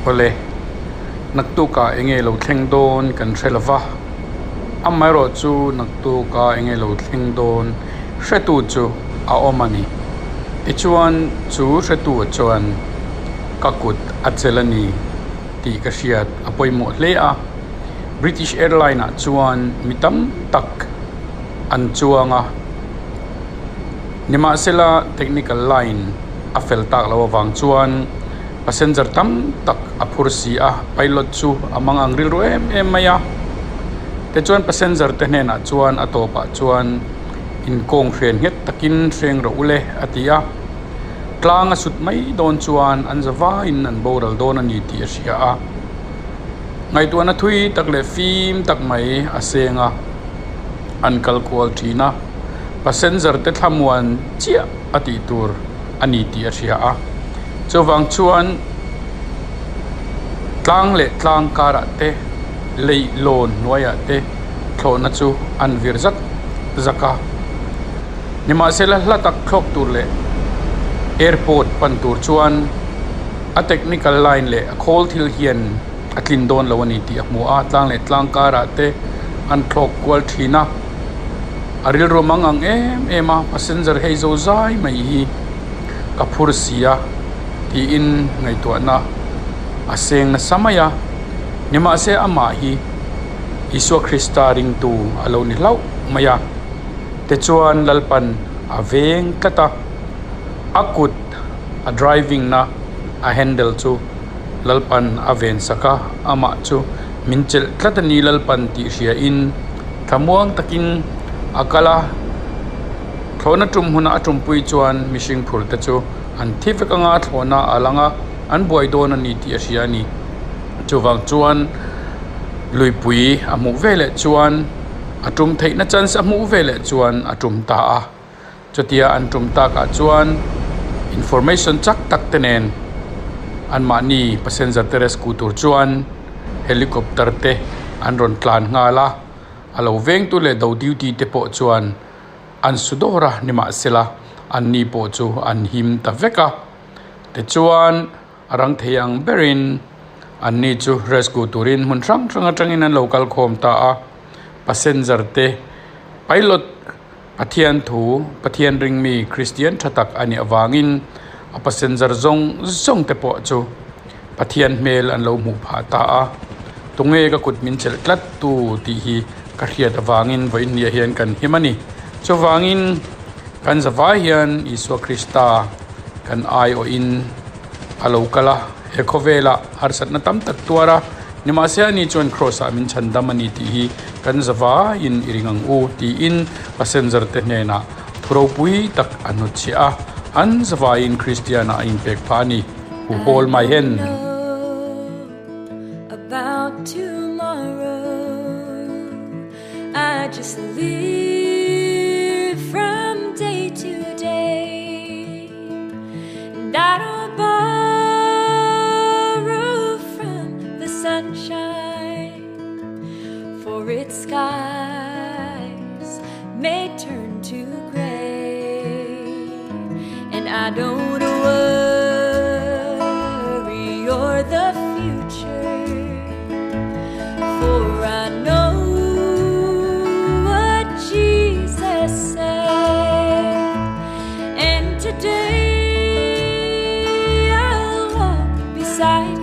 Awle, naktukah enge lo thleng dawn kan hre lo va, amaherawh chu naktuka enge lo thleng dawn hretu chu a awm a ni. Tichuan chu hretu chuan ka kut a chelh a ni tih ka hriat a pawimawh hle a. British Airline ah chuan mi tam tak an chuang a, nimahsela technical line a fel tak loh avang chuan passenger tam tak a phur si a, pilot chu a mang ang rilru em em mai a. Tichuan passenger te hnenah chuan a tawpah chuan inkawng hren nghet takin hreng rawh u le a ti a, tlang a sut mai dawn chuan an za vaiin an boral dawn a ni tih a hria a. Ngaihtuahna thui tak leh fim tak mai a seng a, an kal kual thin a, passenger te thlamuan chiah a tih tur a ni tih a hria a. Chuvang chuan tlang leh tlang karah te leihlawn hnuaiah te thlawhna chu an vir zak zak a. Nimahsela hla tak thlawk tur leh airport pan tur chuan a technical line leh a khawl thil hian a tlin dawn lo a ni tih a hmu a, tlang leh tlang karah te an thlawk kual thin a, a rilru mang ang em em a, passenger hei zo zai mai hi ka phur si a tiin ngaihtuahna a seng nasa mai a, nimahse amah hi Isua Krista ringtu a lo ni hlauh mai a, tichuan Lalpan a veng tlat a, a kut a driving na a handle chu Lalpan a ven sak a, amah chu min chelh tlat a ni Lalpan tih hria in thlamuang takin a kal a, thlawhna tum huna a tumpui chuan mihring phur te chu an thi vek anga thlawhna a lang a, an buai dawn a ni tih a hria a ni. Chuvang chuan luipui a hmuh veleh chuan a tum theihna chance a hmuh veleh chuan a tum ta a. Chutia an tum takah chuan information chak tak te nen anmahni passenger te rescue tur chuan helicopter te an rawn tlan nghal a, a lo vengtu leh do duty te pawh chuan an su dawr a nimahsela anni pawh chu an him ta vek a. Tichuan a rang thei ang berin anni chu rescue turin hmun hrang hrang atangin an lo kal khawm ta a, passenger te pilot Pathian thu, Pathian ringmi Kristian tha tak a nih avangin a passenger zawng zawng te pawh chu Pathian hmel an lo hmuh phah ta a. Tunge ka kut min chelh tlat tu tih hi ka hriat avangin vawiin nia hian kan him a ni. Chuvangin kan zavai hian Isua Krista kan aiawhin a lo kal a, he khawvelah harsatna tam tak tuar a, Nimahse ani chuan Kraws ah min chhan dam a ni tih hi kan zavaiin i ring ang u tiin passenger te hnenah thu ropui tak a hnutchhiah a, an zavaiin Kristian ah a inpek phah a ni. Hu hawl mai hen. And I don't borrow from the sunshine, for its skies may turn to gray. And I don't worry or the future, for I know what Jesus said. And today I'll walk beside